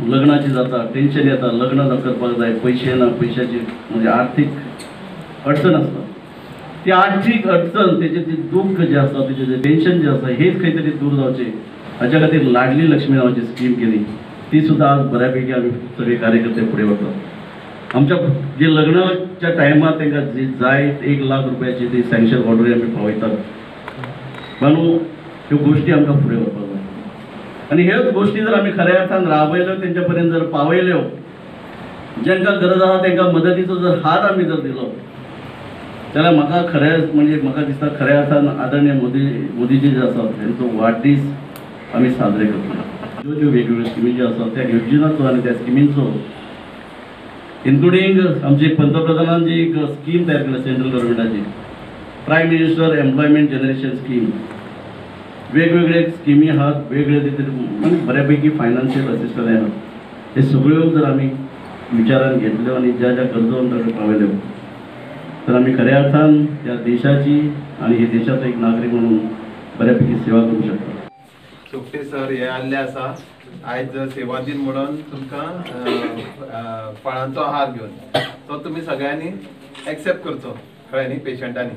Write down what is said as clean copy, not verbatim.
लग्नाची जाता, टेन्शन येता, लग्न करपाक जाय, पयशे ना, पयशाची म्हणजे आर्थीक अडचण आसता. ती आर्थीक अडचण, तेजें जें दुख्ख जें आसा, तेजें जें टेन्शन जें आसा, हेच खंय तरी दूर जावचें हाच्या खातीर लाडली लक्ष्मी नांवाची स्कीम केली. ती सुद्दां आज बऱ्यापैकी आमी सगळे कार्यकर्ते फुडें वतात. आमच्या जे लग्नाच्या टायमार तांकां जी जाय 1 लाख रुपयाची ती सँक्शन ऑर्डर आमी पावयतात. म्हणून ह्यो गोश्टी आमकां फुडें व्हरपाक जाय आनी ह्योच गोश्टी जर आमी खऱ्या अर्थान राबयल्यो, तेंच्या पर्यंत जर पावयल्यो, जांकां गरज आसा तांकां मदतीचो जर हात आमी जर दिलो जाल्यार म्हाका खरें म्हणजे म्हाका दिसता खऱ्या अर्थान आदरणीय मोदीजी जे आसात तेंचो वाडदीस आमी साजरे करतले. ज्यो ज्यो वेगवेगळ्यो स्किमी ज्यो आसात त्या योजनाचो आनी त्या स्किमींचो इन्क्लुडींग आमची पंतप्रधानान जी एक स्कीम तयार केल्या central गव्हर्मेंटाची, prime minister employment generation scheme, वेगवेगळे स्किमी आहात, वेगळे तितून म्हणजे बऱ्यापैकी फायनान्शियल असिस्टंट आहात. हे सगळ्यो जर आमी विचारान घेतल्यो आनी ज्या ज्या गरजो पावयल्यो तर आमी खऱ्या अर्थान ह्या देशाची आनी हे देशाचो एक नागरीक म्हणून बऱ्यापैकी सेवा करूं शकता. सोपटे सर हे आल्ले आसा आयज सेवा दिन म्हणून तुमकां फळांचो आहार घेवन तो तुमी सगळ्यांनी एक्सेप्ट करचो, कळ्ळें न्ही पेशंटांनी.